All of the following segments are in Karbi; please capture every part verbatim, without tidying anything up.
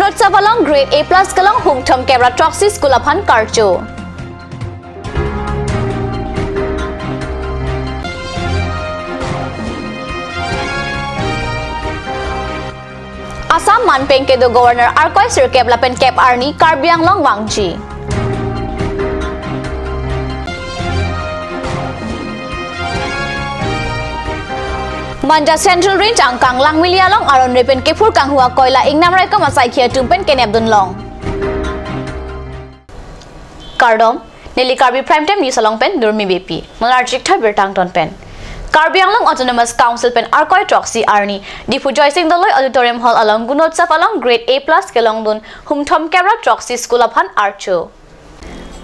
Gunotsav along grade A plus kelong humthom kep ra throksi school aphan karcho. Assam manpeng kedo Governor arkoi sirkep lapen kep arni Karbi Anglong vangji. Manja Central Range angkang Langmili along aron repen kephur kanghu akoila ingnam raikom asaikhi atum pen kenepdun long. Kardom, neli Karbi Prime Time News along pen Durmi Beypi. Monarchik thai birta angton pen. Karbi Anglong Autonomous Council pen arkoi throksi arni Diphu Joysing Doloi Auditorium Hall along Gunotsav along grade A plus kelongdun humthom kep ra throksi school aphan archo.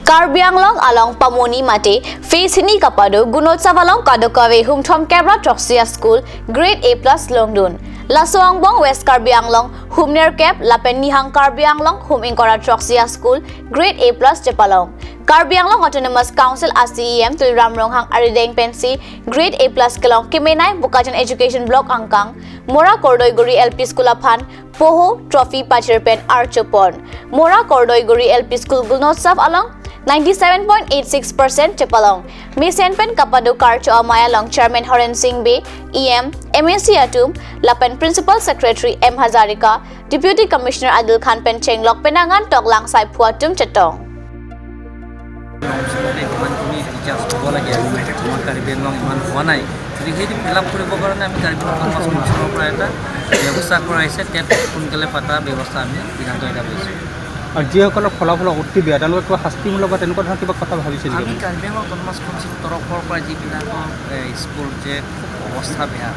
Karbi Anglong along pamoni mate phase hini kapado Gunotsav along kadokave humthom kep ra throksi a school grade A plus longdun. Laso angbong West Karbi Anglong humner kep lapen Nihang Karbi Anglong hum ingkoi ra throksi a school grade A plus chepalong. Karbi Anglong Autonomous Council a C E M Tuliram Ronghang arideng pensi grade A plus kelong kemenei Bokajan Education Block angkang Mora Kordoiguri L P School aphan poho trophy pachir pen archopon. Mora Kordoiguri L P School Gunotsav along ninety seven point eight six percent chepalong. Mesen pen kapado karcho amei along Chairman Horen Sing Bey, E M, M A C atum, lapen Principal Secretary M Hazarika, Deputy Commissioner Adil Khan pen chenglok penangan toklang saiphu atum chetong. Imankhini teachers হ'ব লাগে, আমাৰ কাৰ্বি আংলং ইমান হোৱা নাই। গতিকে সেইটো fill up কৰিবৰ কাৰণে আমি কাৰ্বি আংলং অট'নমাছ কাউন্সিলৰ পৰা এটা ব্যৱস্থা কৰা হৈছে, টেট সোনকালে পতা ব্যৱস্থা আমি সিদ্ধান্ত এটা লৈছোঁ। আৰু যিসকলৰ ফলাফল অতি বেয়া, তেওঁলোকক কিবা শাস্তিমূলক বা তেনেকুৱা ধৰণৰ কিবা কথা ভাবিছে নেকি? আমি কাৰ্বি আংলং অট'নমাছ কাউন্সিলৰ তৰফৰ পৰা যিবিলাকৰ, এ, স্কুল যে খুব অৱস্থা বেয়া,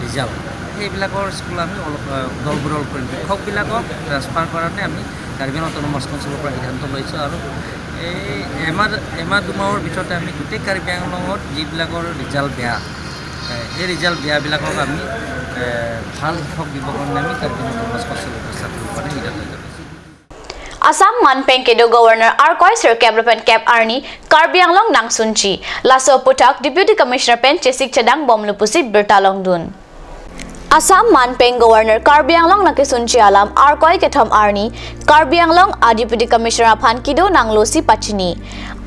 ৰিজাল্ট, সেইবিলাকৰ স্কুল আমি অলপ, এ, উদল বদল কৰিম। শিক্ষকবিলাকক ট্ৰেন্সফাৰ কৰাতে আমি কাৰ্বি আংলং অট'নমাছ কাউন্সিলৰ পৰা সিদ্ধান্ত লৈছোঁ আৰু এই এমাহ, এমাহ দুমাহৰ ভিতৰতে আমি গোটেই কাৰ্বি আংলঙত যিবিলাকৰ ৰিজাল্ট বেয়া, এ, সেই ৰিজাল্ট বেয়াবিলাকক আমি, এ, ভাল শিক্ষক দিবৰ কাৰণে আমি কাৰ্বি আংলং অট'নমাছ কাউন্সিলৰ পৰা সিদ্ধান্ত লৈছোঁ। Assam manpeng kedo Governor arkoi sirkep lapen kep arni Karbi Anglong nangsunji. Laso aputhak Deputy Commissioner pen chesik chedang bomlo pusi birta longdun. Assam manpeng Governor Karbi Anglong nangkesunji alam arkoi kethom arni Karbi Anglong a Deputy Commissioner aphan kedo nanglosi pachini.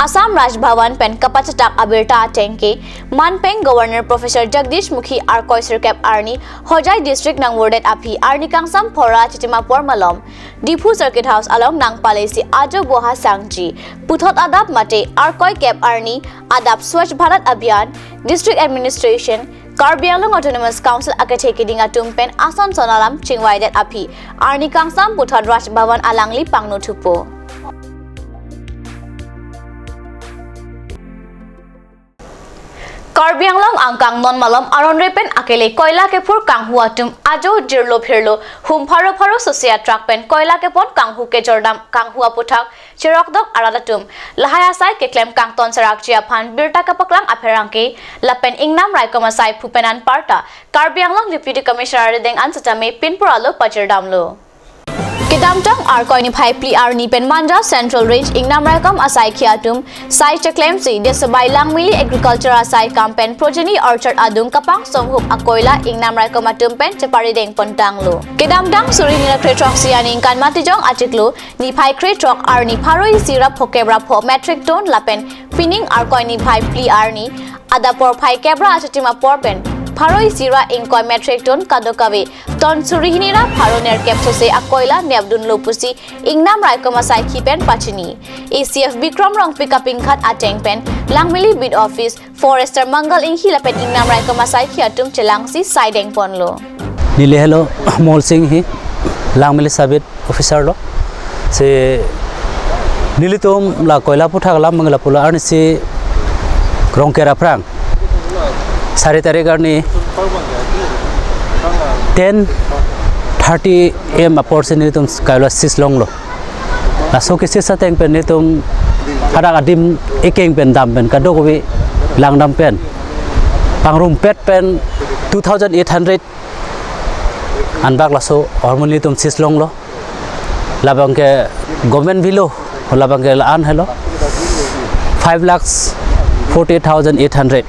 Assam Raj Bhavan pen kapachetak abirta ateng ke manpeng Governor Professor Jagdish Mukhi arkoi sirkep arni Hojai District nangvurdet aphi arni kangsam pharo achitim apor malom Diphu Circuit House along nangpalesi ajo boha sangji. Puthot adap mate arkoi kep arni adap Swachh Bharat Abhiyan, District Administration, Karbi Anglong Autonomous Council akethe keding atum pen ason son alam chingvaidet aphi arni kangsam puthot Raj Bhavan alangli pangno thupo. Karbi Anglong angkang non malom aron repen akele koila kephur kanghu atum ajo jirlo phirlo hum pharo pharo sose a truck pen koila kepon kanghu kejordam kanghu aputhak cherokdok arat atum lahai asai keklem kangton serakji aphan birta kapaklang apherangke lapen ingnam raikom asai phupen anparta Karbi Anglong Deputy Commissioner arideng an setame pinpur alo pajirdamlo. Kedamtang arkoi niphai phli arni pen Manja Central Range ingnam raikom asaikhi atum sai cheklemsi Desabai Langmili Agriculture asai kam pen Progeny Orchard adung kapang songhup akoila ingnam raikom atum pen cheparideng pontanglo. Kedamtang suri hini ra krethrok si aningkan Matijong achiklo niphai krethrok arni pharo isi ra phokep ra pho metric ton lapen pining arkoi niphai phli arni adap porphai kep ra achitim apor pen pharo isi ra ingkoi metric ton kadokave ton suri hini ra pharo nerkep sose akoila nepdunlo pusi ingnam raikom asaikhi pen pachini. A C F Bikram Rongpi kapingkhat ateng pen Langmili Beat Office Forester Mangal Inghi lapen ingnam raikom asaikhi atum chelangsi saideng ponlo. Neli helo Molsing Inghi, Langmili Sub Beat Officer lo. Si nelitum la koila aputhak alam mangla pulo arnisi Rongker aphrang sari tarik arni ten thirty A M aporsi nelitum koila seize longlo. Laso ke seize ateng pen nelitum hadak adim ekeng pen dam pen kadokave langdam pen pangrumpet pen two thousand eight hundred anbak laso ahormu nelitum seize longlo. Labang ke government velo, labang ke la-an helo five lakhs forty-eight thousand eight hundred.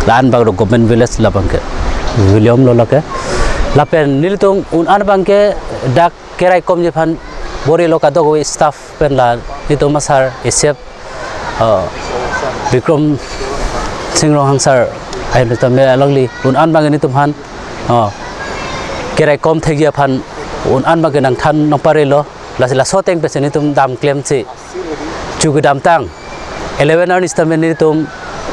La-an bak do government velo labang ke velo lo lake. Lapen nelitum un-an abang ke dak keraikomji aphan bor-ilo kadokave staff pen la netum asar isep, uh, Bikram Singh Ronghang sir ahin sitame alangli un-an abang netum aphan, uh, keraikom thekji aphan un-an abang nangthan nangparelo. Lasi laso ateng pensi netum dam klemsi chu kedamtang eleven arni sitame netum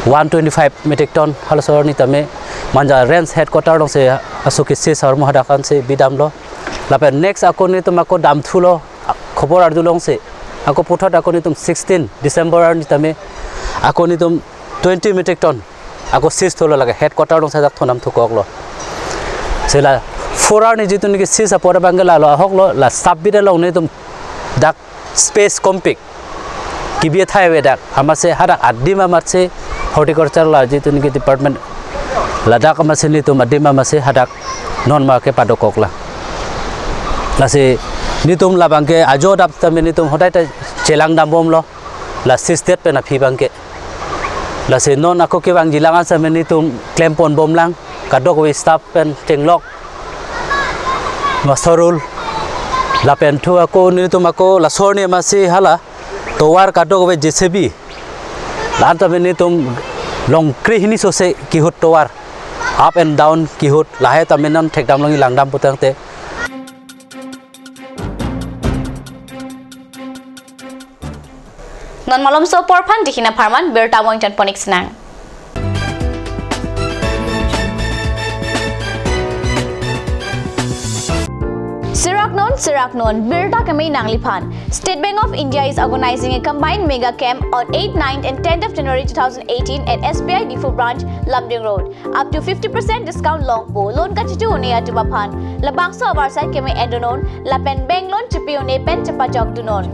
one twenty-five metric ton halaso arni tame Manja range headquarter alongsi aso ke sis ahormu hadak ansi bidamlo. Lapen next ako netum ako damthulo, khobor arjulongsi ako puthot ako netum sixteen December arni tame ako netum twenty metric ton ako sis thulo, lake headquarter alongsi dak thondamthukoklo. Lasi la four arni jitu niki sis apor abang ke lalo ahoklo, la sub-bid along netum dak space kompik kibi athai avedak amatsi hadak adim amatsi horticulture la jitu niki department ladak amatsi netum adim amatsi hadak non ma kepadokoklang. Lasi netum labang ke ajo adap sitame netum hodai ta chelang dambomlo, la sis det pen aphi abang ke. Lasi non ako kevangjilang an sitame netum klemponbomlang, kadokave staff pen chenglok, master roll, lapen thu ako netum ako laso arni amatsi hala tovar kadokave J C B la-an tame netum long krehini sose kihut tovar, up and down kihut, lahai tame non thekdamlongji langdam putangte. Non malomso apor aphan dikhin apharman birta vangchan ponik sinang. Sirak non, sirak non, birta keme nangliphan. State Bank of India is organizing a combined mega camp on eighth, ninth and tenth of January two thousand eighteen at S B I Diphu branch, Lumding Road. Up to fifty percent discount longpo, loan kachitu un-e atum aphan. Labangso avarsai keme endonon, lapen bank loan chipi un-e pen chepajokdunon.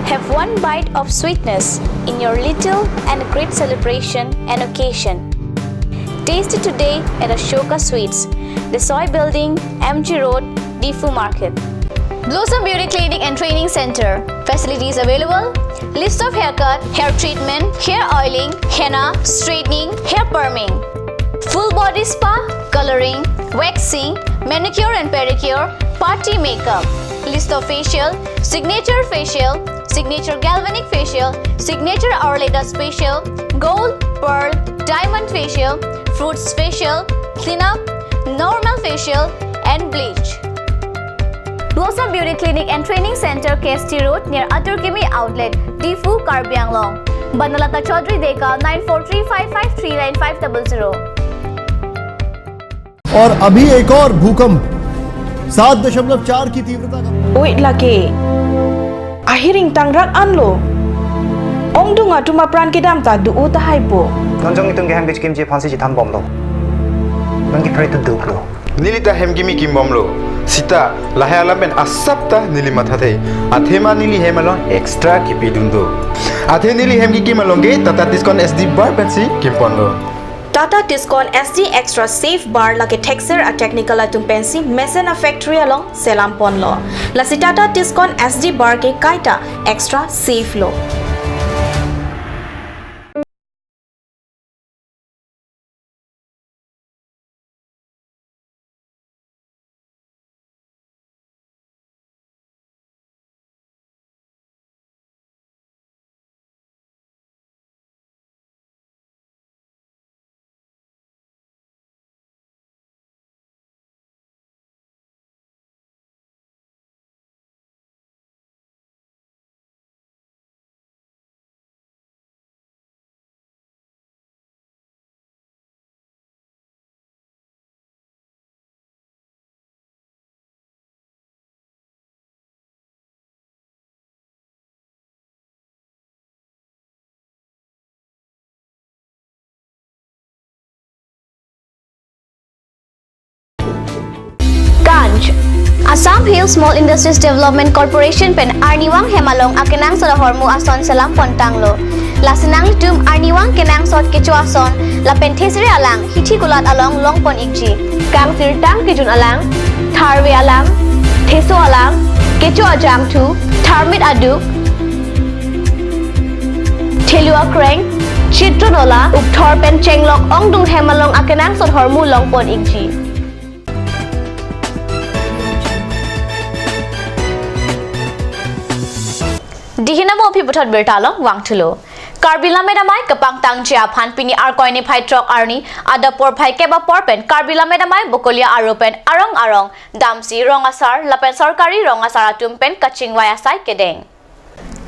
Have one bite of sweetness in your little and great celebration and occasion. Taste it today at Ashoka Sweets, Desoi Building, M G Road, Diphu Market. Blossom Beauty Clinic and Training Center. Facilities available: list of haircut, hair treatment, hair oiling, henna, straightening, hair perming, full body spa, coloring, waxing, manicure and pedicure, party makeup, list of facial, signature facial, signature galvanic facial, signature Arleda facial, gold, pearl, diamond facial, fruits facial, cleanup, normal facial, and bleach. Blossom Beauty Clinic and Training Center, K S T Road, near Atur Kimi Outlet, Diphu, Karbi Anglong. Banalata Chaudhary Deka, nine four three five five three nine five double zero. और अभी एक और भूकंप सात दशमलव चार की तीव्रता का। Oi lake. Ahiring tangrak anlo. Ongdung atum apran kedam ta do-o tahai po. Non jong itum ke hem kechikimji aphansi chethanbomlo. Non ke pray to do lo. Neli ta hem kimi kimbomlo. Sita lahai alam pen asap ta neli mathathe. Athema neli hem along extra kipidun do. Athe neli hem kikim along ke Tata Tiscon S D bar pensi kimponlo. Tata Tiscon S D Extra Safe Bar lake thekser a technical atum pensi mesen a factory along selamponlo. Lasi Tata Tiscon S D bar ke kaita extra safe lo. Ganj. Assam Hill Small Industries Development Corporation pen arnivang hem along akenangsot ahormu ason selampontanglo. Lasi nanglitum arnivang kenangsot kecho ason lapen thesere alang hithi kulat along longpon ikji. Kangsirtang kejun alang, tharve alang, theso alang, kecho ajangthu, Tharmit aduk, thelu akreng, chitro nola, ukthor pen chenglok ongdung hem along akenangsot ahormu longpon ikji. Dihin amo aphi puthot birta along vangthulo. Karbi Lammet Amei kepangtangji aphan pini Arkoi niphai throk arni adap porphai kep apor pen Karbi Lammet Amei Bokolia Aru pen arong arong damsi rong asar lapen sorkari rong asar atum pen kachingvai asai kedeng.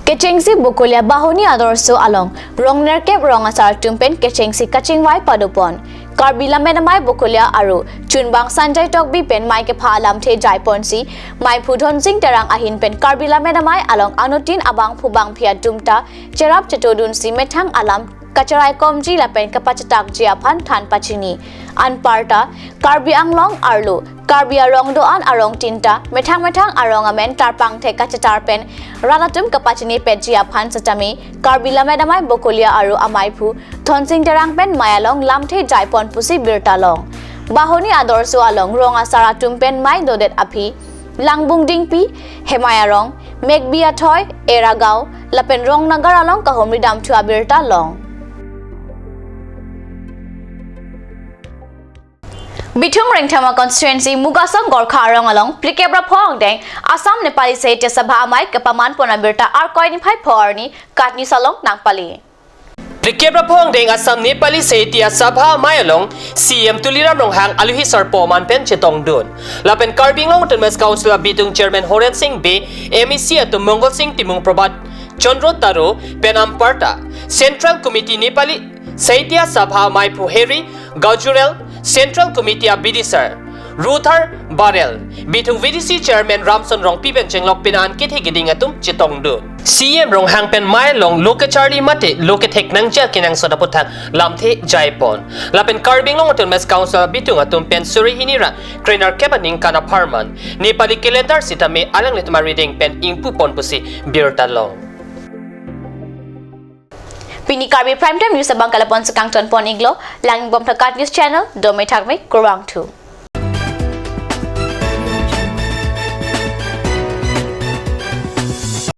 Kechengsi Bokolia Bahuni Adorsho along rong nerkep rong asar atum pen kechengsi kachingvai padopon. Karbi Lammet Amei Bokolia Aru chunbang Sanjay Tokbi pen mei kepha alamthe jaiponsi meiphu Dhonsing Terang ahin pen Karbi Lammet Amei along anuttin abangphu bangphi atum ta cherap chetodunsi methang alam kacharaikomji lapen kapachetakji aphan than pachini. Anparta Karbi Anglong arlo Karbi arong do-an arong tin ta methang methang arong amen tarpangthek kachetar pen rat atum kapachinipetji aphan setame Karbi Lammet Amei Bokolia Aru ameiphu Dhonsing Terang pen mei along lamthe jaipon pusi birta long. Bahuni Adorsho along rong asar atum pen mei dodet aphi Langbung Dingpi, Hemai Arong, Mekbi Athoi, Eragao lapen Rong Nagar along kahumri damthu abirta long. Bithung Rengthama constituency Mugasong Gorkha arong along phlikep ra pho angdeng Assam Nepali Sahitya Sabha amei kepamanpon abirta Arkoi niphai pho arni KAT News along nangpale. Phlikep ra pho angdeng Assam Nepali Sahitya Sabha amei along C E M Tuliram Ronghang alohi sarpo aman pen chetongdun. Lapen Karbi Anglong Autonomous Council a Bithung Chairman Horen Sing Bey, M A C atum Mongol Sing Timung, Prabhat Chandra Taro pen anparta Central Committee Nepali Sahitya Sabha ameiphu Harry Gaujurel, Central Committee a Bidisar Rudhar Barel, Bithung V D C Chairman Ramson Rongpi pen chenglok pina an kethe keding atum chetongdun. C E M Ronghang pen mei along lo kacharli mate lo kethek nangji akenangsot aputhak lamthe jaipon. Lapen Karbi Anglong Autonomous Council Bithung atum pen suri hini ra krenerkep aningkan apharman Nepali calendar sitame alanglitum arideng pen ingpupon pusi birta long. Pini Karbi Prime Time News abang ke lapu-an si kangtonpon iklo, langbom tha KAT News Channel, dome thakme, kurvangthu.